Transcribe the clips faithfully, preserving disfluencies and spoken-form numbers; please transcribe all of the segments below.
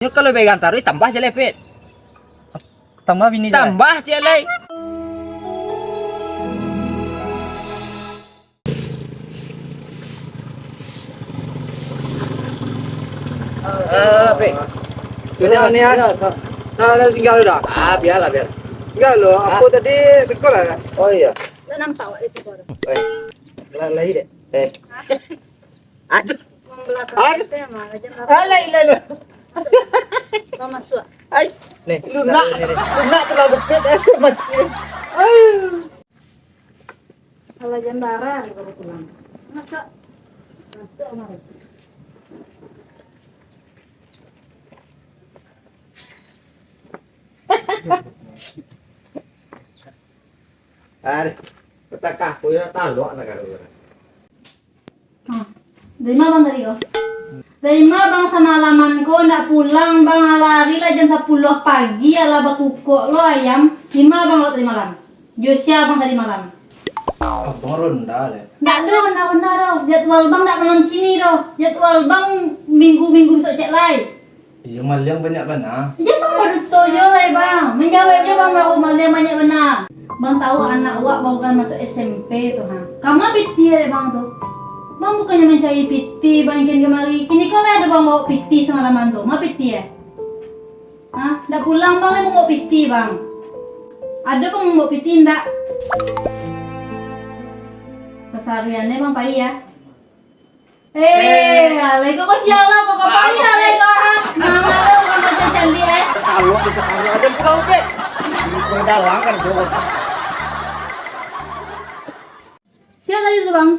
Nyo kalau begang taruih tambah ciek lai, Pit. Tambah bini tu, eh? Tambah ciek lai. Eh, Pit. Sudah ni, ah. Yo, so- Nah, dah tinggal dah. Ah, biarlah, biar. Tinggal lo. Ah. Apo tadi teko lah. Oh, iyo. Tak nampak awak di situ tu. Eh. Lah, lai dek. Eh. Aduh. Aduh. Alah, ilah, ilah. Mau masuk? Ai. Nih, lunak. Lunak telah bepet, eh, mati. Ai. Kalau jam bara, kalau pulang. Masuk. Masuk, mari. Ari, petakah ko yo talok nak karo. Ah, dari ma bang tadi ko? Dari ma bang samalaman ko ndak pulang bang, lari lah jam sapuluah pagi, alah bakukok lo ayam. Di ma bang lo tadi malam? Jo sia bang tadi malam? Abang ronda deh. Ndak ado ronda-ronda doh. Jadwal bang ndak malam kini doh. Jadwal bang minggu-minggu besok cek lai. Iyo, maliang banyak bana. Jan baduto jo lai, Bang. Manjawek jo Bang baru maliang banyak bana. Bang tahu anak awak baru kan masuk S M P tu, ha. Kama pitih dek Bang tu. Bang bukannyo mancari pitih, Bang, kian kamari. Kini ko lai ado Bang bawa pitih samalaman tu. Ma pitih, eh? Ha? Ndak pulang Bang lai mambawa pitih, Bang. Ado Bang mambawa pitih ndak? Kasahariannyo Bang pai, ya. Eh, alai ko, ko sia lo, ko, ko pai alai ko, ha. Manga lo, ko, ko, ko, caliak, eh. Kalau kita kalau ada kau, Pit. Di dalam kan, Bro. Sia tadi tu, Bang?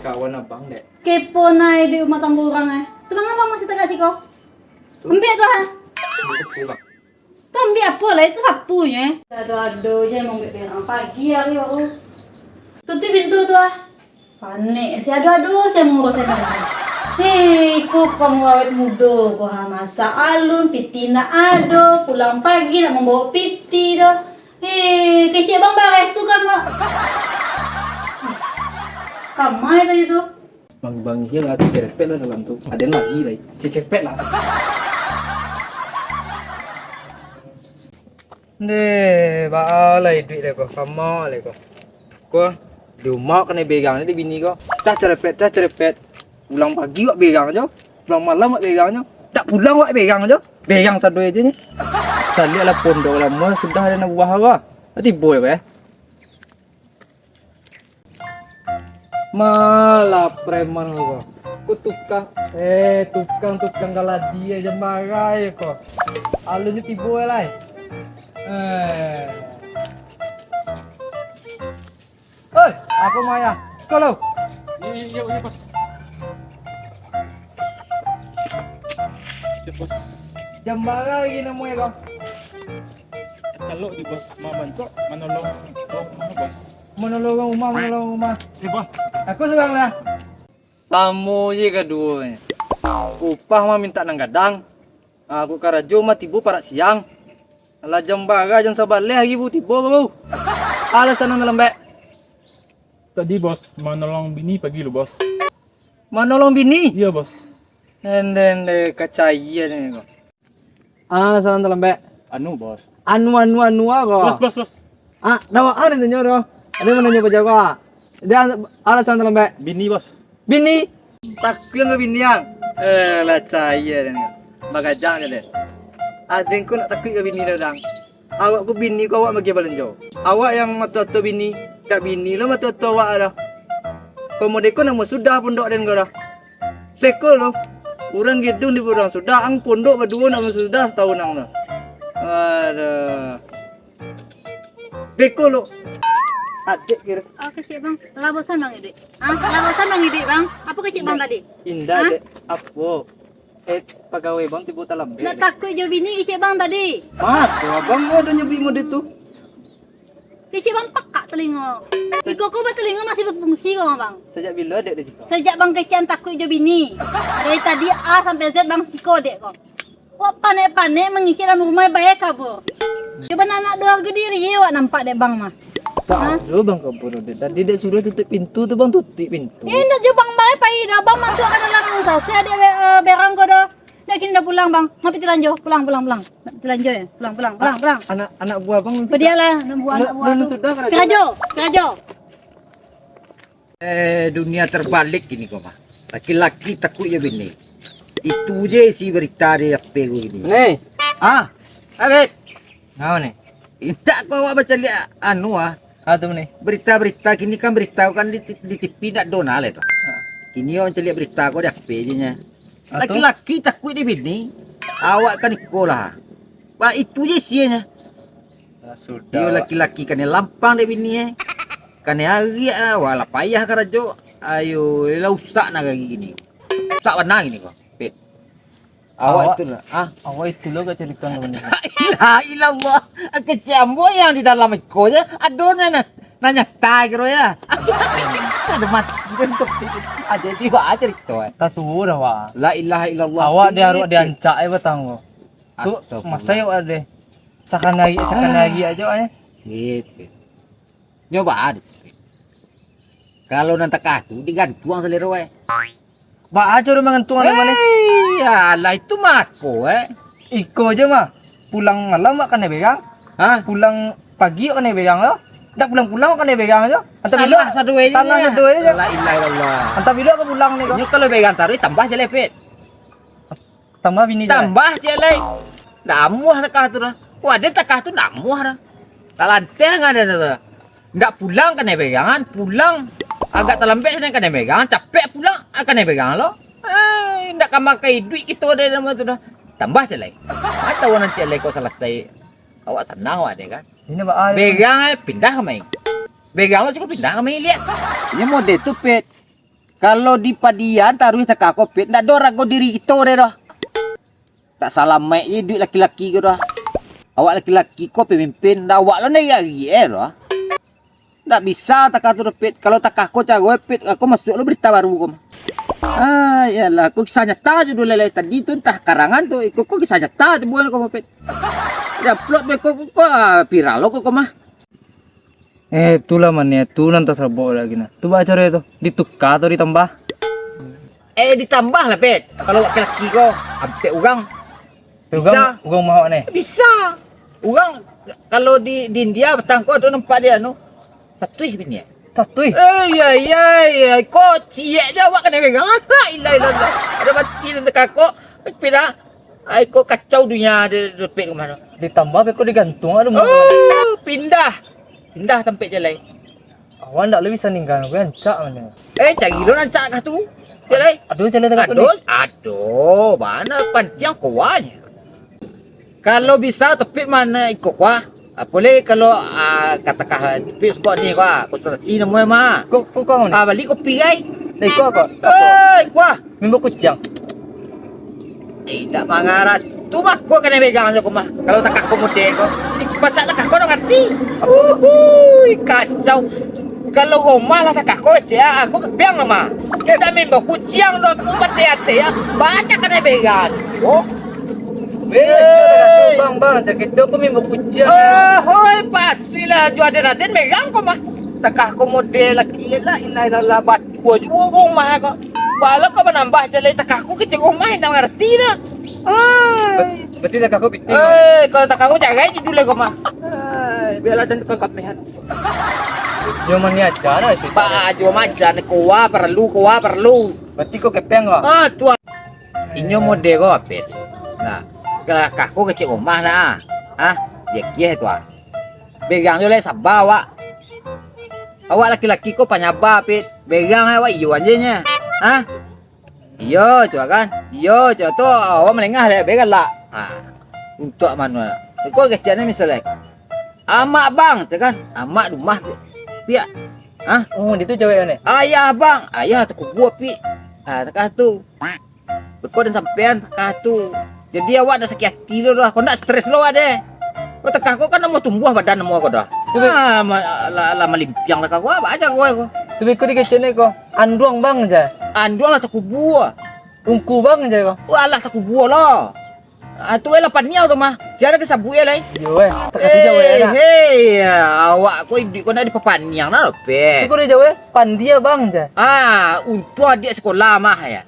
Kawan abang, dek. Kepo nai di rumah tangga urang, eh. Tu manga Bang masih tagak siko? Ambiak tu, ha. Itu, Bang. Tu ambiak apo lai, itu sapunyo, eh? Ado-ado je mambuek berang pagi hari baru. Tutuik pintu tu, ah. Panek, si ado-ado, si mangurus si ado. Hei, iko kamu awet mudo ko, ha, masak alun, pitih ndak ado, pulang pagi ndak mambawa pitih doh. Hei, kecek bang bareh tu kama. Kama tadi tu. Bang, bang, iyo lah, cecepet lah dalam tu. Ado lagi lai. Cecepet lah. Ndeh, baa lai duit lai ko, kama lai ko. Ko, di umah kanai begang ni di bini ko. Cah cerepet, cah cerepet. Pulang pagi wak begang jo, pulang malam wak begang jo. Dak pulang wak begang jo. Begang sado ajo ni. Saliak lah pondok lamo sudah ado nan buah ko. Tibo ko, eh. Malah preman ko. Ku tukang, eh, tukang-tukang galadi aja marai ko. Alunnyo tibo lai. Eh. Oi, apo maya? Siko lo. Iyo, iyo, iyo, Bos. Iyo, Bos. Jam bara lagi namuai ko? Kalau di Bos, mabantu manolong urang rumah, Bos. Manolong urang rumah, manolong urang rumah. Iyo, Bos. Aku surang lah. Samo je kaduonyo. Upah mah mintak nan gadang. Aku karajo mah tibo parak siang. Lah jam bara, jam sabaleh lagi bu tibo baru. Alasan nan lambek. Tadi, Bos, manolong bini pagi lu, Bos. Manolong bini? Iyo, Bos. Ende, ende, kacaian ni ko. Ah, salam talambek. Anu, Bos. Anu, anu, anu, ah, ko. Bos, bos, bos. Ah, dawaan itu nyo, doh. Ado nan mananyo bajago, ah. Dia alasan talambek. Bini, Bos. Bini? Takuik ang ka bini ang. Eh, lah caya den. Bagajang je den. Aden ko nak takuik ka bini dah, dang. Awak ko bini ko awak bagi balanjo. Awak yang mato-ato bini, dak bini lo mato-ato awak dah. Komo deko namo sudah pondok den ko dah. Beko lo. Urang gidung di urang sudah, ang pondok baduo namo sudah satahun ang tu. Aduh. Beko lo. Adek kira. Oh, kecek bang. Lah bosan bang iduik. Ah, lah bosan bang iduik bang. Apa kecek bang tadi? Indah, Hah? Dek. Apo? Eh, pagawai bang tibo talambek. Ndak takuik jo bini kecek bang tadi. Mah, tu abang mau ado nyebik mode tu. Kecek bang pakak telingo. Iko ko batalingo masih bafungsi ko bang. Sejak bila dek dek siko? Sejak bang kecekan takuik jo bini. Dari tadi A sampai Z bang siko dek ko. Wak panek-panek mangikik dalam rumah bae kabur. Cubo anak duo harga diri wak nampak dek bang mah. Tak Hah? Ado bang kabur dek. Tadi dek suruh tutup pintu tu bang tutup pintu. Eh, ndak jo bang bae pai dah bang masuk ka dalam sasek dek eh, berang ko doh. Dah kini dah pulang, Bang. Mampir talanjo. Pulang, pulang, pulang. Talanjo ya. Pulang, pulang, pulang, pulang. Anak, anak buah Bang. Padialah, anak buah, anak buah tu. Karajo, karajo. Eh, dunia terbalik kini ko mah. Laki-laki takuik jo bini. Itu je isi berita di H P ku kini. Ni. Ah, habis. Ngau ni. Indak ko awak bacaliak anu ah. Ah, tu ni. Berita-berita kini kan berita kan di, di T V ndak ado nah lai tu. Ah. Kini awak mancaliak berita ko di H P je nya. Ah, tu? Laki-laki takuik di bini, awak kan iko lah. Bah, itu je isinya. Ah, sudah. Iyo, laki-laki kanai lampang dek bini eh. Kanai ariak lah, walah payah karajo. Ayo, lah usak nagari kini. Usak bana kini ko. Pit. Awak itu lah, ah. Awak itu lo kak cerita ngomong ni. La ilaha illallah. Kecek ambo yang di dalam iko je. Aduh, nanya, nanya tai kiro ya. Ada mati dan tepi. Ah, jadi, wah, cerita, eh. Tak suruh dah, wah. La ilaha illallah. Awak dia aruak diancak, eh, batang ko. Tu, astagfirullah. Masa yuk ada. Cakan lagi, cakan lagi aja, eh. Gitu. Nyoba ada. Kalau nan takah tu digantuang salero, eh. Baa caro mangantuang nan mano? Hei, alah itu mako, eh. Iko je mah. Pulang malam wak kanai begang. Hah? Pulang pagi wak kanai begang lo. Ndak pulang-pulang wak kanai begang aja. Antah bilo. Salah satu aja. Salah satu aja. La ilaha illallah. Antah bilo ka pulang ni ko. Ini kalau begang taruih tambah je lepet. Tambah bini je. Tambah je lai. Ndak amuah takah tu dah. Wah, dia takah tu ndak amuah dah. Tak lantang ada dah. Ndak pulang kanai begangan, pulang agak talambek sajo kanai begangan, capek pulang, ah, kanai begangan lo. Ai, ndak ka makai iduik kito deh nama tu dah. Tambah cek lai. Ah, tahu nanti lai kau salasai. Awak sanang awak deh kan. Ini baa. Begang ai pindah ka mai. Begang lo cukup pindah ka mai liak. Ini mode tu pet. Kalau di padian taruih takah ko pet, ndak ado rago diri kito deh doh. Tak salamaik je iduik laki-laki ko doh. Awak laki-laki ko pemimpin, ndak awak lo naiak-iak eh doh. Ndak bisa takah tu doh, Pit. Kalau takah ko caro, Pit, ko masuak lo berita baru ko. Ah, iyolah, ko kisah nyata je dulu lai. Tadi tu antah karangan tu, iko ko kisah nyata tu bukan ko, Pit. Di-upload beko ko, ko, ah, viral lo ko, ko mah. Eh, itulah mania tu nan tasabok lagi nah. Tu baa caro tu, dituka atau ditambah? Eh, ditambah lah, Pit. Kalau laki-laki ko, ampek urang. Bisa. Urang, urang mahok ni. Bisa. Urang, kalau di, di India, patang ko ado nampak dia, anu, satuih bini. Satuih? Eh, ya, ya, ya. Ko ciek je awak kanai begang. La ilaha illallah. Ado mati nan takah ko. Sepeda. Ai, ko kacau dunia di, di Pit rumah tu. Ditambah beko digantung, aduh. Oh, pindah. Pindah tampek jalai. Awak ndak lai bisa ningga, rancak mano. Eh, cari lo rancak kah tu. Cek lai. Aduh, jalan tengah tu ni. Aduh, aduh, bana pantiang kuahnyo. Kalau bisa tepit mano iko kuah. Apo lai kalau, ah, katakah tepit sebab ni kuah, konsultasi namo mah. Ko, ko, ko, ah, bali kopi ai. Eh, ko, ko. Eh, kuah. Mimbo kuciang. Indak mangarati. Tu mako kanai begang jo ko mah. Kalau takah ko mode ko. Pasak takah ko ndak ngarati. Uhui, kacau. Kalau rumah lah takah ko, cek, ah, ko kepiang lah mah. Indak mimbo kuciang doh, tu pati ati, ya. Banyak kanai begang. Oh. Hei. Bang, bang, cak keco ko mimbo kuciang. Oh, hoi, patuiklah jo aden-aden begang ko mah. Takah ko mode laki, la ilaha illallah, bat- Kuah juo rumah ko. Bala ko manambah jalai takah ko kecek rumah indak mangarati doh. Ai. Berarti takah ko pitih. Eh, kalau takah ko jagai dulu lah ko mah. Ai, biarlah dan tukang kapehan. Yo mani aja lah sih. Ba, juo maja ni kuah perlu, kuah perlu. Berarti ko kepeng ko? Ah, tuan. Inyo mode ko apit. Nah, takah ko kecek rumah nah. Ah, dia kieh tu ah. Begang jo lai saba awak. Awak laki-laki ko panyaba, Pit. Begang ai awak iyo aja nya. Hah? Iyo, cua kan? Iyo, cua tu awak malengah lai, begang lah. Ha. Untuak mano? Iko keceknyo misalnyo. Amak bang, cua kan? Amak di rumah, Pit. Piak. Hah? Oh, itu cewek ni. Ayah bang, ayah takubua, Pit. Ha, takah tu. Beko dan sampean takah tu. Jadi awak ndak sakik ati lo doh. Kok ndak stres lo awak deh. Kok takah ko kan namo tumbuah badan namo ko doh. Tu be- Ah, ma-, lah, lah malimpiang takah ko, apa aja ko, ko. Tu beko dikecek ni ko. Anduang bang je. Anduang lah takubua. Ungku bang je ko. Wah, lah takubua lah. Ah, tu lah paniau tu mah. Siapa ke sabuik ya lai? Yo eh. Takah tu jauh eh. Hei, awak ko iduik ko nak dipapaniang lah, Pit. Tu ko dia jauh eh. Pandia bang je. Ah, untuang adik sekolah mah ya.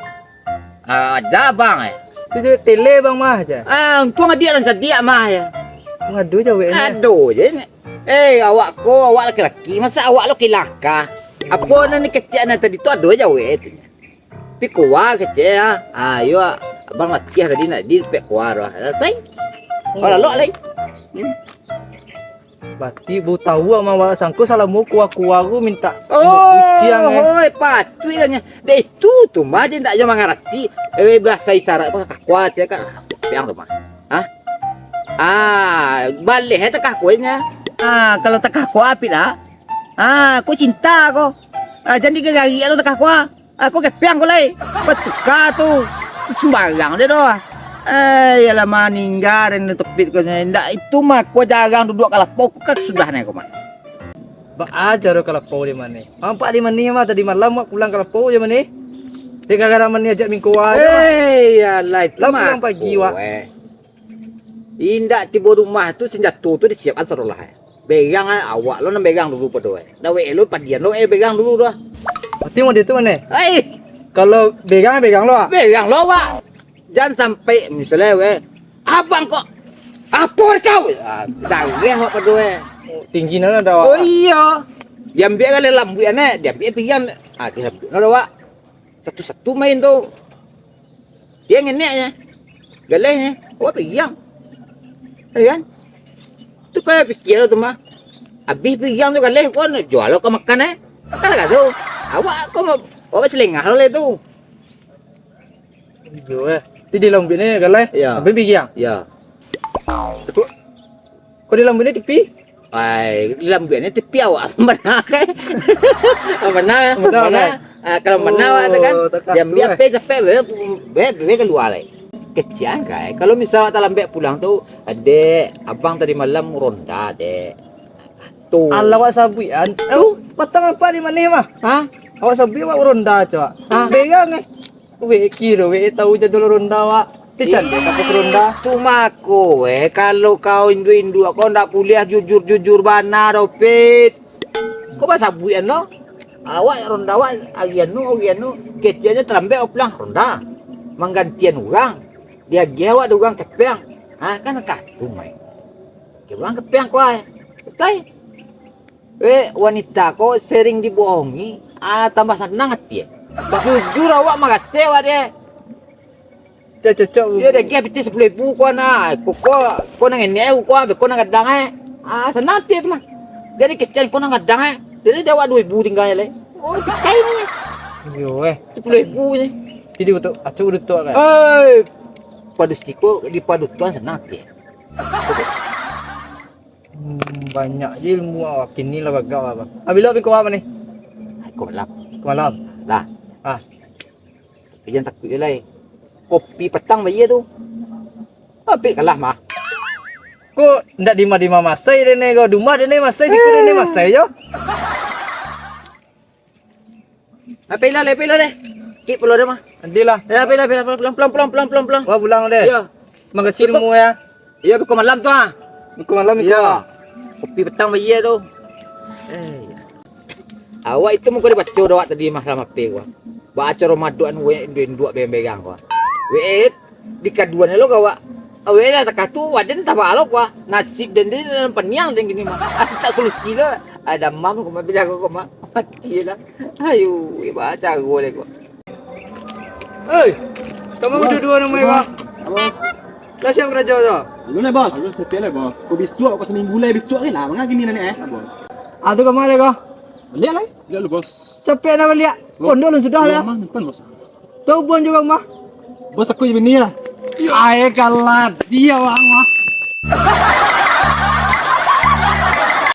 Ah, aja bang eh. Tu je tele bang mah je. Ah, untuang adiak nan cadiak mah je. Mangadu je awak ni. Ado je ni. Eh, awak ko, awak laki-laki, masa awak lo kilangkah? Apo nan kecek nan tadi tu ado je awak tu. Pi kuwa kecek ah. Ah, iyo, abang latiah tadi nak di pek kuwa tu. Selesai. Kalau lok lai. Hmm. Berarti bu tahu ama awak sangko salamo kuwa-kuwa tu minta Oh, kuciang, eh. Oi, patuik lah nya. Dek itu tu mah je ndak jo mangarati. Eh, bahasa isyarat ko takah kuwa, cek kan. Piang tu mah. Hah? Ah, baleh eh takah kuwa nya. Ah, kalau takah kuwa apik lah. Ah, ko cinta ko. Ah, jan digagari lo takah kuwa. Aku kepiang ko lai. Batuka tu. Sumbarang je doh. Eh, iyalah maningga den tepit ko nyo. Ndak itu mah ko jarang duduak ka lapau ko ka sudah nai ko mah. Baa caro ka lapau di mane? Nampak di mane mah tadi malam wak pulang ka lapau di mane. Dek gara-gara mane ajak mingko aja. Eh, iyalah itu Lah mah pulang pagi ko, wak. Eh. Indak tibo rumah tu senjato tu disiapkan sarolah. Berang ah, awak lo nan berang dulu pado eh. Dawek lo padian lo eh berang dulu dah. Mati mau dia tu mana? Ai, Kalau berang berang lo ah. Berang lo awak. Jan sampai misalnya weh, abang kok apo kau? Ah, darah awak pado eh. Tinggi nan ada Oh awak. Iyo. Diambiak galeh lambuik anak, diambiak pian. Ah, diambiak lo awak. Satu-satu main tu. Dia ngenek je. Galeh je. Awak piang. Ya kan? Tu kau pikir tu mah. Habis piang tu galeh kau nak jual kau makan eh. Kan kata tu. Awak kau mau awak selengah lo tu. Iyo eh. Ti di lambik ni galeh. Ya. Habis piang. Ya. Kau Kau di lambuik ni tepi? Ai, di lambuik ni tepi awak. Bana kan? Bana, Bana, bana. Bana. Ah, kalau bana awak tu kan, Oh, takah diambiak tu, eh. Pe capek be, be, be keluar lai. Kecian kai. Kalau misal awak talambek pulang tu, dek, abang tadi malam ronda, dek. Tu. Alah awak sabuik an. Tu. Eh, patang apa di mana mah? Ha? Awak sabuik awak ronda cak. Ha? Berang eh. Weh, kiro weh tahu jadwal ronda awak. Ti caliak ka pos ronda. Tu mako weh, kalau kau induak-induak kau ndak buliah jujur-jujur bana doh, Pit. Kau basabuikan lo. Awak ronda awak hari anu, hari anu. Ketiaknyo talambek awak pulang ronda. Manggantian urang. Diagiah awak dek urang kepeang. Ha, kan ka tu main. Urang kepeang kau ai. Betul? Eh, wanita ko sering dibohongi, ah, tambah sanang ati, eh. Jujur awak marasai awak deh. Dah cocok. Iyo, deh, geh pitih sapuluah ribu ko, nah. Ko, ko, ko nan enek, ko, ko nan gadang, eh. Ah, sanang ati tu mah. Jadi kecen ko nan gadang, eh. Jadi dia awak duo ribu tinggal, eh. Oh, pikai ni. Iyo, eh. Sapuluah ribu ni. Jadi betul, acuk betul kan? Eh, padus tiko, di padus tuan sanang ati. Hmm, banyak je ilmu awak kini lah bagak awak. Ah, bilo biko awak ni? Biko malam. Biko malam? Lah. Ah. Tapi jan takuik je lai. Kopi patang bayia tu. Apik kalah mah. Kok ndak dima-dima masai dene ko? Dumah dene masai, siku dene masai jo. Ah, pila leh, pila leh. Kik pulo deh mah. Nanti lah. Ya, pila, pila, pulang, pulang, pulang, pulang, pulang, pulang. Wah, pulang deh. Iya. Makasih Cukup. Ilmu ya. Iya, biko malam tu ah. Biko malam biko. Iya. Kopi petang bayia tu. Eh, iya. Awak itu muko dibaco dek awak tadi mah dalam H P gua. Baco Ramadan weh induak-induak berang-berang gua. Weh, di kaduan lo ka awak. Aweh lah takah tu, waden tabalo kuah. Nasib den di dalam paniang den kini mah. Tak solusi lah. Ada mam ko mah, bilang ko mah. Mati lah. Ayo, iba caro le ko. Hei, kamu dua-dua nama ya, Bang? Apa? Lah siap kerja tu? Belum lah, Bos. Belum siap lah, Bos. Kau bisuak, kau seminggu lah bisuak ni lah. Manga gini nenek eh, Bos. Ah, tu kamu ada kau? Lihat lah. Lihat lu, Bos. Capek nak baliak. Bos. Pondok lu sudah lah. Aman, depan, Bos. Tahu buan juga mah. Bos aku je bini ya. Ai kalah dia orang mah.